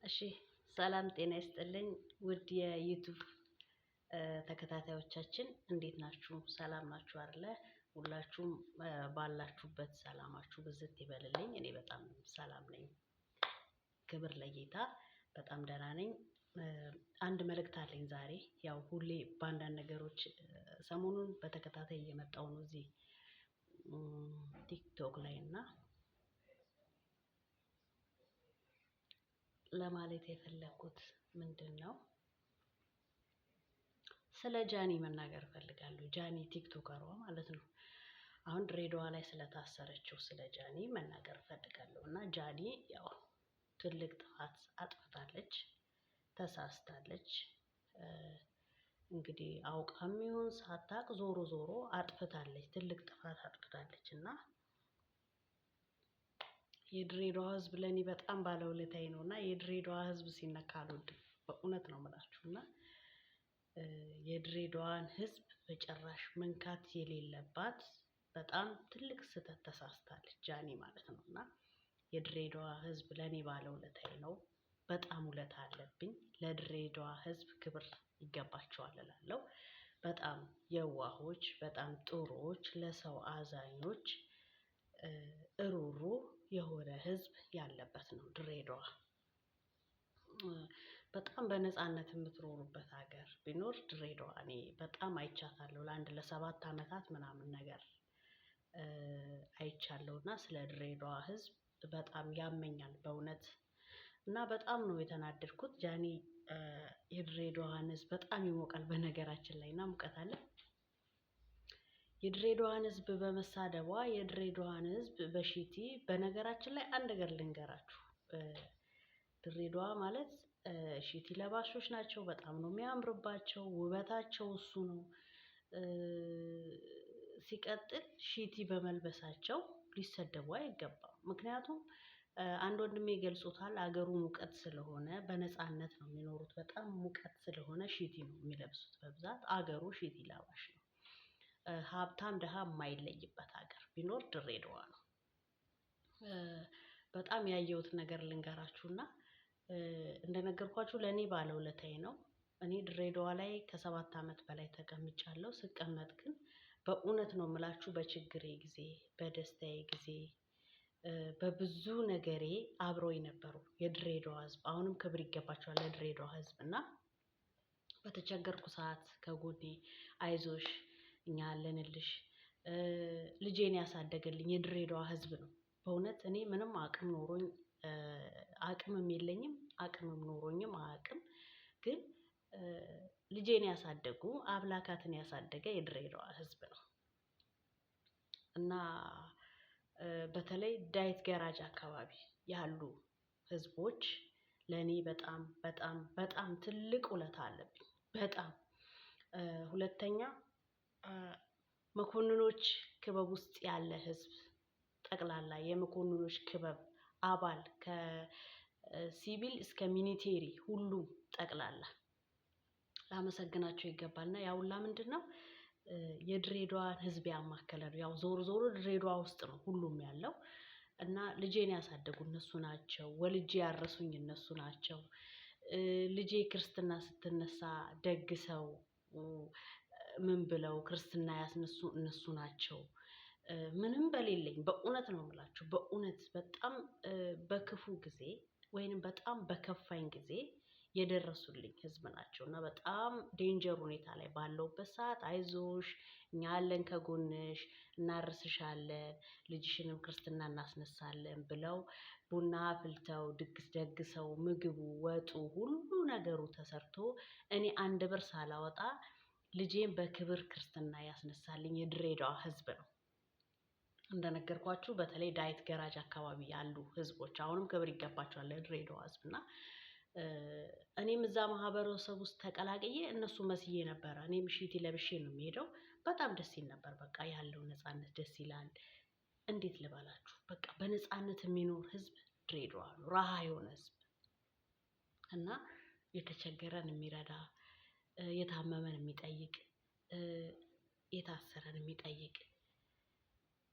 እሺ፣ ሰላም ጤና ይስጥልኝ ውድ የ YouTube ተከታታዮቻችን፣ እንዴት ናችሁ? ሰላም ናችሁ አይደለ? ሁላችሁም ባላችሁበት ሰላማችሁ ብዝት ይበልልኝ። እኔ በጣም ሰላም ነኝ። ክብር ለጌታ። በጣም ደህና ነኝ። አንድ መልእክት አለኝ ዛሬ። ያው ሁሌ በአንዳንድ ነገሮች ሰሞኑን በተከታታይ እየመጣው ነው እዚህ TikTok ላይ፣ እና ለማለት የፈለግኩት ምንድን ነው፣ ስለ ጃኒ መናገር እፈልጋለሁ። ጃኒ TikToker ሯ ማለት ነው። አሁን ድሬዳዋ ላይ ስለታሰረችው ስለ ጃኒ መናገር እፈልጋለሁ። እና ጃኒ ያው ትልቅ ጥፋት አጥፍታለች፣ ተሳስታለች። እንግዲህ አውቃም ይሁን ሳታቅ ዞሮ ዞሮ አጥፍታለች፣ ትልቅ ጥፋት አጥፍታለች። እና የድሬዳዋ ሕዝብ ለእኔ በጣም ባለውለታዬ ነው፣ እና የድሬዳዋ ሕዝብ ሲነካ አልወድም። በእውነት ነው የምላችሁ። እና የድሬዳዋን ሕዝብ በጭራሽ መንካት የሌለባት በጣም ትልቅ ስህተት ተሳስታለች ጃኒ ማለት ነው። እና የድሬዳዋ ሕዝብ ለእኔ ባለውለታዬ ነው። በጣም ውለታ አለብኝ። ለድሬዳዋ ሕዝብ ክብር ይገባቸዋል እላለሁ። በጣም የዋሆች፣ በጣም ጥሩዎች፣ ለሰው አዛኞች፣ እሩሩ የሆነ ሕዝብ ያለበት ነው ድሬዳዋ። በጣም በነፃነት የምትኖሩበት ሀገር ቢኖር ድሬዳዋ። እኔ በጣም አይቻታለሁ። ለአንድ ለ7 ዓመታት ምናምን ነገር አይቻለሁ፣ እና ስለ ድሬዳዋ ሕዝብ በጣም ያመኛል በእውነት። እና በጣም ነው የተናደድኩት። ጃኒ የድሬዳዋን ሕዝብ በጣም ይሞቃል በነገራችን ላይ፣ እና ሙቀት አለ። የድሬዳዋን ሕዝብ በመሳደቧ፣ የድሬዳዋን ሕዝብ በሺቲ፣ በነገራችን ላይ አንድ ነገር ልንገራችሁ። ድሬዳዋ ማለት ሺቲ ለባሾች ናቸው። በጣም ነው የሚያምርባቸው። ውበታቸው እሱ ነው። ሲቀጥል ሺቲ በመልበሳቸው ሊሰደቡ አይገባም። ምክንያቱም አንድ ወንድሜ ገልጾታል። አገሩ ሙቀት ስለሆነ በነፃነት ነው የሚኖሩት። በጣም ሙቀት ስለሆነ ሺቲ ነው የሚለብሱት በብዛት። አገሩ ሺቲ ለባሽ ነው። ሀብታም ድሃ የማይለይበት ሀገር ቢኖር ድሬዳዋ ነው። በጣም ያየሁት ነገር ልንገራችሁና፣ እንደነገርኳችሁ ለእኔ ባለውለታዬ ነው። እኔ ድሬዳዋ ላይ ከ7 ዓመት በላይ ተቀምጫለሁ። ስቀመጥ ግን በእውነት ነው የምላችሁ፣ በችግሬ ጊዜ፣ በደስታዬ ጊዜ፣ በብዙ ነገሬ አብረው የነበሩ የድሬዳዋ ሕዝብ፣ አሁንም ክብር ይገባቸዋል ለድሬዳዋ ሕዝብ። እና በተቸገርኩ ሰዓት ከጎኔ አይዞሽ፣ እኛ አለንልሽ፣ ልጄን ያሳደገልኝ የድሬዳዋ ሕዝብ ነው። በእውነት እኔ ምንም አቅም ኖሮኝ፣ አቅምም የለኝም፣ አቅምም ኖሮኝም አያውቅም። ግን ልጄን ያሳደጉ፣ አብላካትን ያሳደገ የድሬዳዋ ሕዝብ ነው። እና በተለይ ዳይት ገራጅ አካባቢ ያሉ ህዝቦች ለእኔ በጣም በጣም በጣም ትልቅ ውለታ አለብኝ። በጣም ሁለተኛ መኮንኖች ክበብ ውስጥ ያለ ህዝብ፣ ጠቅላላ የመኮንኖች ክበብ አባል ከሲቪል እስከ ሚኒቴሪ ሁሉም ጠቅላላ ላመሰግናቸው ይገባል። እና ያው ሁላ ምንድን ነው፣ የድሬዳዋን ህዝብ ያማከለ ነው። ያው ዞሮ ዞሮ ድሬዳዋ ውስጥ ነው ሁሉም ያለው፣ እና ልጄን ያሳደጉ እነሱ ናቸው። ወልጄ ያረሱኝ እነሱ ናቸው። ልጄ ክርስትና ስትነሳ ደግሰው ምን ብለው ክርስትና ያስነሱ እነሱ ናቸው። ምንም በሌለኝ፣ በእውነት ነው የምላችሁ፣ በእውነት በጣም በክፉ ጊዜ ወይንም በጣም በከፋኝ ጊዜ የደረሱልኝ ህዝብ ናቸው። እና በጣም danger ሁኔታ ላይ ባለሁበት ሰዓት አይዞሽ፣ እኛ አለን ከጎንሽ፣ እናርስሻለን፣ ልጅሽንም ክርስትና እናስነሳለን ብለው ቡና አፍልተው፣ ድግስ ደግሰው፣ ምግቡ፣ ወጡ፣ ሁሉ ነገሩ ተሰርቶ እኔ አንድ ብር ሳላወጣ ልጄን በክብር ክርስትና ያስነሳልኝ የድሬዳዋ ህዝብ ነው። እንደነገርኳችሁ በተለይ ዳይት ገራጅ አካባቢ ያሉ ህዝቦች አሁንም ክብር ይገባቸዋል ለድሬዳዋ ህዝብ። እና እኔም እዛ ማህበረሰብ ውስጥ ተቀላቅዬ እነሱ መስዬ ነበረ። እኔም ሺቲ ለብሼ ነው የሚሄደው። በጣም ደስ ይል ነበር። በቃ ያለው ነፃነት ደስ ይላል። እንዴት ልበላችሁ? በቃ በነፃነት የሚኖር ህዝብ ድሬዳዋ ነው። ረሃ የሆነ ህዝብ እና የተቸገረን የሚረዳ፣ የታመመን የሚጠይቅ፣ የታሰረን የሚጠይቅ፣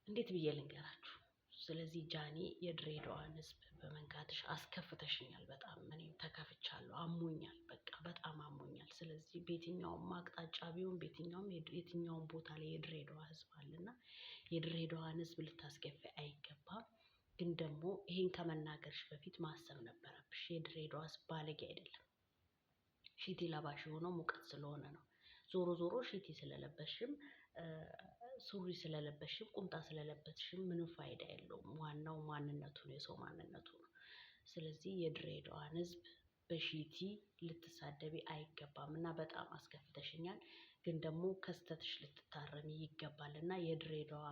እንዴት ብዬ ልንገራችሁ? ስለዚህ ጃኒ የድሬዳዋን ሕዝብ በመንካትሽ አስከፍተሽኛል። በጣም እኔም ተከፍቻለሁ፣ አሞኛል፣ በቃ በጣም አሞኛል። ስለዚህ በየትኛውም አቅጣጫ ቢሆን በየትኛውም የትኛውም ቦታ ላይ የድሬዳዋ ሕዝብ አለና የድሬዳዋን ሕዝብ ልታስከፊ አይገባም። ግን ደግሞ ይሄን ከመናገርሽ በፊት ማሰብ ነበረብሽ። የድሬዳዋ ሕዝብ ባለጌ አይደለም። ሺቲ ለባሽ የሆነው ሙቀት ስለሆነ ነው። ዞሮ ዞሮ ሺቲ ስለለበሽም ሱሪ ስለለበሽም ቁምጣ ስለለበስሽም ምንም ፋይዳ የለውም። ዋናው ማንነቱ ነው፣ የሰው ማንነቱ ነው። ስለዚህ የድሬዳዋን ሕዝብ በሺቲ ልትሳደቢ አይገባም እና በጣም አስከፍተሽኛል። ግን ደግሞ ከስተትሽ ልትታረሚ ይገባል እና የድሬዳዋ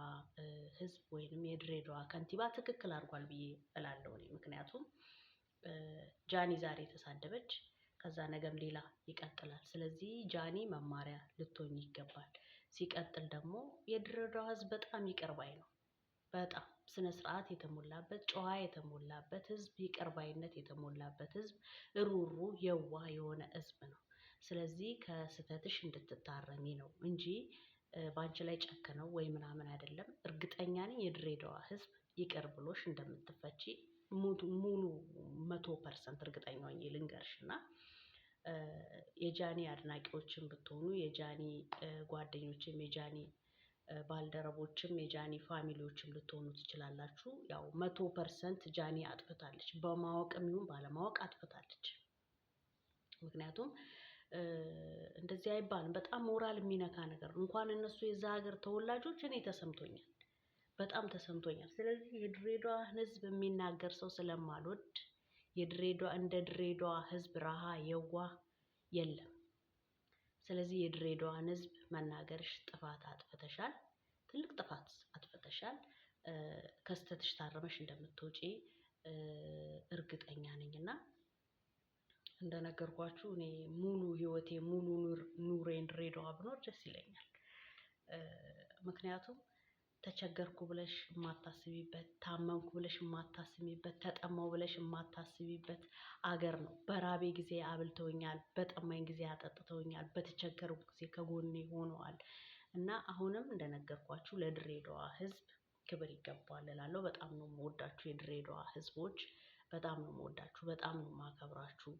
ሕዝብ ወይንም የድሬዳዋ ከንቲባ ትክክል አድርጓል ብዬ እላለሁ እኔ። ምክንያቱም ጃኒ ዛሬ ተሳደበች፣ ከዛ ነገም ሌላ ይቀጥላል። ስለዚህ ጃኒ መማሪያ ልትሆኝ ይገባል። ሲቀጥል ደግሞ የድሬዳዋ ሕዝብ በጣም ይቅር ባይ ነው። በጣም ስነ ስርዓት የተሞላበት፣ ጨዋ የተሞላበት ሕዝብ፣ ይቅር ባይነት የተሞላበት ሕዝብ፣ ሩሩ የዋህ የሆነ ሕዝብ ነው። ስለዚህ ከስህተትሽ እንድትታረሚ ነው እንጂ በአንቺ ላይ ጨክነው ወይ ምናምን አይደለም። እርግጠኛ ነኝ የድሬዳዋ ሕዝብ ይቅር ብሎሽ እንደምትፈቺ ሙሉ 100% እርግጠኛ ሆኜ ልንገርሽ። እና የጃኒ አድናቂዎችም ብትሆኑ፣ የጃኒ ጓደኞችም፣ የጃኒ ባልደረቦችም፣ የጃኒ family ዎችም ልትሆኑ ትችላላችሁ። ያው 100% ጃኒ አጥፍታለች፣ በማወቅም ይሁን ባለማወቅ አጥፍታለች። ምክንያቱም እንደዚህ አይባልም። በጣም ሞራል የሚነካ ነገር ነው። እንኳን እነሱ የዛ ሀገር ተወላጆች እኔ ተሰምቶኛል፣ በጣም ተሰምቶኛል። ስለዚህ የድሬዳዋ ሕዝብ የሚናገር ሰው ስለማልወድ የድሬዳዋ እንደ ድሬዳዋ ሕዝብ ረሃ የዋህ የለም። ስለዚህ የድሬዳዋን ሕዝብ መናገርሽ ጥፋት አጥፍተሻል፣ ትልቅ ጥፋት አጥፍተሻል። ከስተትሽ ታረመሽ እንደምትወጪ እርግጠኛ ነኝ። እና እንደነገርኳችሁ እኔ ሙሉ ህይወቴ ሙሉ ኑሬን ድሬዳዋ ብኖር ደስ ይለኛል። ምክንያቱም ተቸገርኩ ብለሽ የማታስቢበት፣ ታመምኩ ብለሽ የማታስቢበት፣ ተጠማው ብለሽ የማታስቢበት አገር ነው። በራቤ ጊዜ አብልተውኛል፣ በጠማኝ ጊዜ አጠጥተውኛል፣ በተቸገርኩ ጊዜ ከጎኔ ሆነዋል። እና አሁንም እንደነገርኳችሁ ለድሬዳዋ ህዝብ ክብር ይገባዋል እላለሁ። በጣም ነው የምወዳችሁ የድሬዳዋ ህዝቦች፣ በጣም ነው የምወዳችሁ፣ በጣም ነው የማከብራችሁ።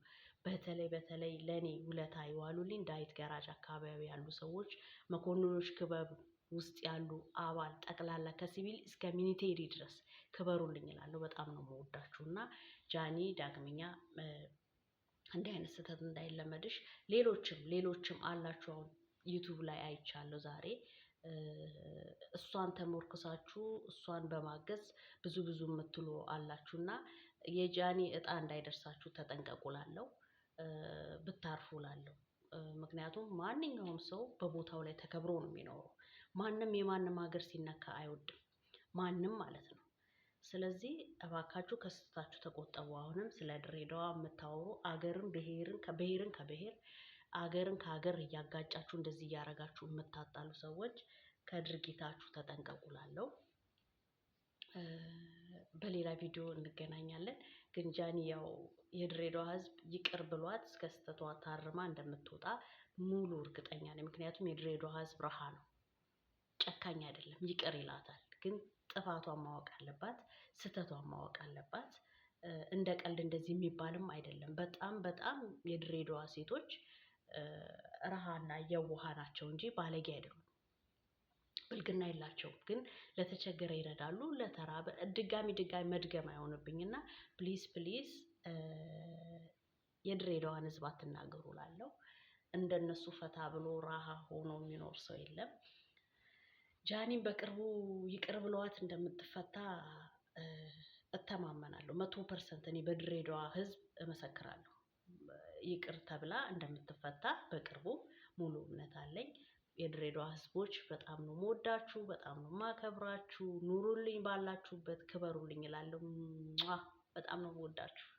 በተለይ በተለይ ለእኔ ውለታ የዋሉልኝ ዳዊት ጋራጅ አካባቢ ያሉ ሰዎች፣ መኮንኖች ክበብ ውስጥ ያሉ አባል ጠቅላላ ከሲቪል እስከ military ድረስ ክበሩልኝ እላለሁ። በጣም ነው የምወዳችሁ። እና ጃኒ ዳግመኛ እንዲህ አይነት ስህተት እንዳይለመድሽ። ሌሎችም ሌሎችም አላችሁ፣ አሁን ዩቱብ ላይ አይቻለሁ ዛሬ እሷን ተሞርክሳችሁ እሷን በማገዝ ብዙ ብዙ የምትሉ አላችሁ። እና የጃኒ እጣ እንዳይደርሳችሁ ተጠንቀቁ ላለው፣ ብታርፉ ላለው። ምክንያቱም ማንኛውም ሰው በቦታው ላይ ተከብሮ ነው የሚኖረው። ማንም የማንም ሀገር ሲነካ አይወድም፣ ማንም ማለት ነው። ስለዚህ እባካችሁ ከስህተታችሁ ተቆጠቡ። አሁንም ስለ ድሬዳዋ የምታወሩ አገርን ብሔርን ብሔርን ከብሔር፣ አገርን ከሀገር እያጋጫችሁ እንደዚህ እያረጋችሁ የምታጣሉ ሰዎች ከድርጊታችሁ ተጠንቀቁ ላለው። በሌላ ቪዲዮ እንገናኛለን። ግን ጃኒ ያው የድሬዳዋ ሕዝብ ይቅር ብሏት እስከ ስህተቷ ታርማ እንደምትወጣ ሙሉ እርግጠኛ ነኝ። ምክንያቱም የድሬዳዋ ሕዝብ ረሃ ነው፣ ጨካኝ አይደለም፣ ይቅር ይላታል። ግን ጥፋቷን ማወቅ አለባት፣ ስህተቷን ማወቅ አለባት። እንደ ቀልድ እንደዚህ የሚባልም አይደለም። በጣም በጣም የድሬዳዋ ሴቶች ረሃና የውሃ ናቸው እንጂ ባለጌ አይደሉም። ብልግና የላቸውም። ግን ለተቸገረ ይረዳሉ። ለተራበ ድጋሚ ድጋሚ መድገም አይሆንብኝና please please የድሬዳዋን ህዝብ አትናገሩ ላለው። እንደነሱ ፈታ ብሎ ራሃ ሆኖ የሚኖር ሰው የለም። ጃኒም በቅርቡ ይቅር ብለዋት እንደምትፈታ እተማመናለሁ። 100% እኔ በድሬዳዋ ህዝብ እመሰክራለሁ። ይቅር ተብላ እንደምትፈታ በቅርቡ ሙሉ እምነት አለኝ። የድሬዳዋ ህዝቦች በጣም ነው የምወዳችሁ፣ በጣም ነው የማከብራችሁ። ኑሩልኝ፣ ባላችሁበት ክበሩልኝ እላለሁ። በጣም ነው የምወዳችሁ።